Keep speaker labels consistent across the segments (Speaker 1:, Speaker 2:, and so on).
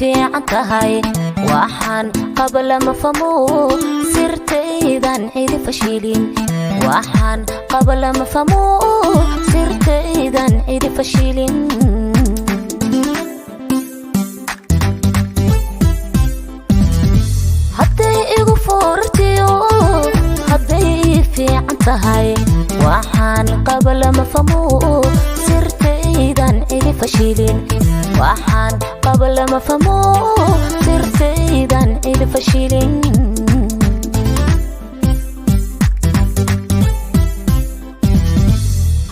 Speaker 1: Fiican tahay, waxaan qaba lama famo, sirtaydan cidi fashilin. Waxaan qaba lama famo, sirtaydan cidi fashilin. Hadday igu foorartiyo, hadday ii fiican tahay, waxaan qaba lama famo, sirtaydan cidi fashilin. Waxaan qaba lama famo, sirtaydan cidi fashilin.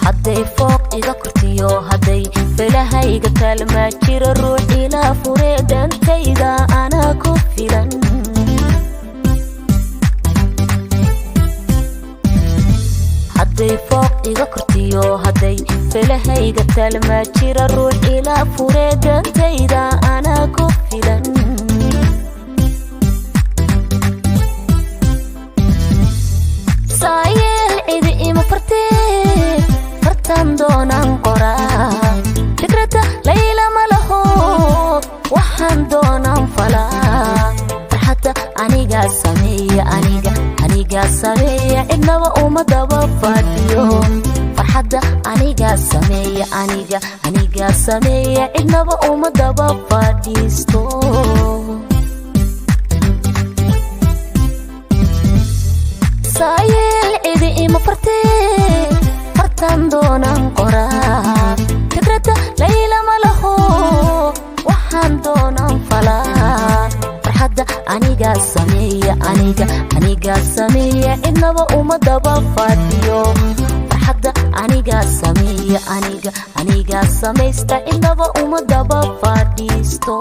Speaker 1: Hadday fooq iga kortiyo, hadday felahayga kaalmaa jira, ruux ilaa furee dhantayda anaa ku filan. Hadday fooq iga kortiyo, hadday felahayga taalmaa jira, ruux ilaa furee dantayda anaa ku filan. Saayeel cidi ima fartee, fartaan doonaan qoraa. Fikradda layla ma laho, waxaan doonaan falaa. Farxadda anigaa sameeya, aniga anigaa sameeya, cidnaba uma daba fadhiyo. Farxadda anigaa sameeya, aniga anigaa sameeya, cidnaba uma daba fadhiisto. Saayeel cidi ima fartee, fartaan doonaan qoraa. Fikradda layla ma laho, waxaan doonaan falaa. Farxadda anigaa sameeya, aniga anigaa sameeya, cidnaba uma daba fadhiyo. Farxadda anigaa sameeya, aniga anigaa samaysta, cidnaba uma daba fadhiisto.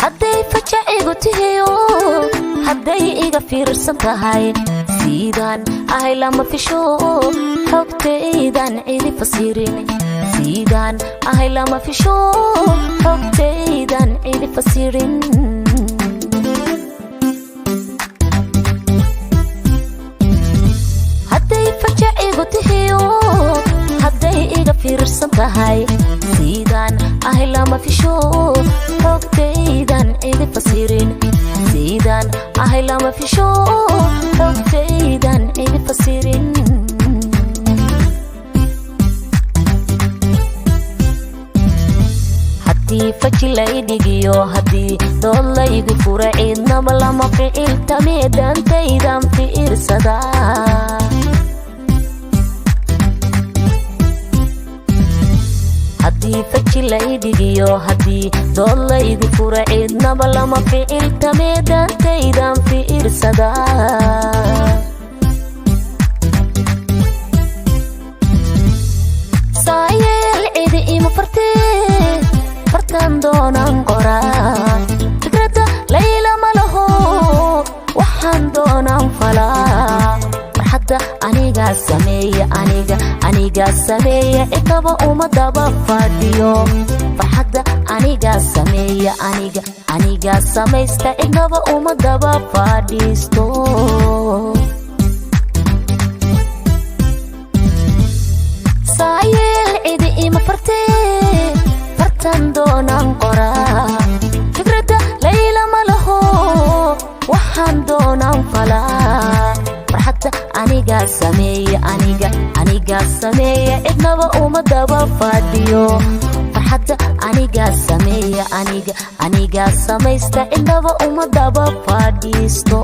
Speaker 1: Hadday fajacigu tihiyo, hadday iga fiirsan tahay, siidaan ahay lama fisho, xogtaydan cidi fasirin. Siidaan ahay lama fisho, xogtaydan cidi fasirin. Hadday fajacigu tihiyo, hadday iga fiirsan tahay, siidaan ahay lama fisho, xogtaydan cidi fasirin. Siidaan ahay lama fisho, xogtaydan cidi fasirin. Haddii faji lay dhigiyo, haddii dood laygu fura, cidnaba lama ficiltamee, dantaydan fiirsadaa. Haddii faji lay dhigiyo, haddii dood laygu fura, cidnaba lama ficiltamee, dantaydan fiirsadaa. Saayeel cidi ima fartee, fartaan doonaan qoraa. Fikradda layla ma laho, waxaan doonaan falaa. Farxadda anigaa sameeya, aniga anigaa sameeya, cidnaba uma daba fadhiyo. Farxadda anigaa sameeya, aniga anigaa samaysta, cidnaba uma daba fadhiisto. Saayeel cidi ima fartee, fartaan doonaan qoraa. Fikradda layla ma laho, waxaan doonaan falaa. Farxadda anigaa sameeya, aniga anigaa sameeya, cidnaba uma daba fadhiyo. Farxadda anigaa sameeya, aniga anigaa samaysta, cidnaba uma daba fadhiisto.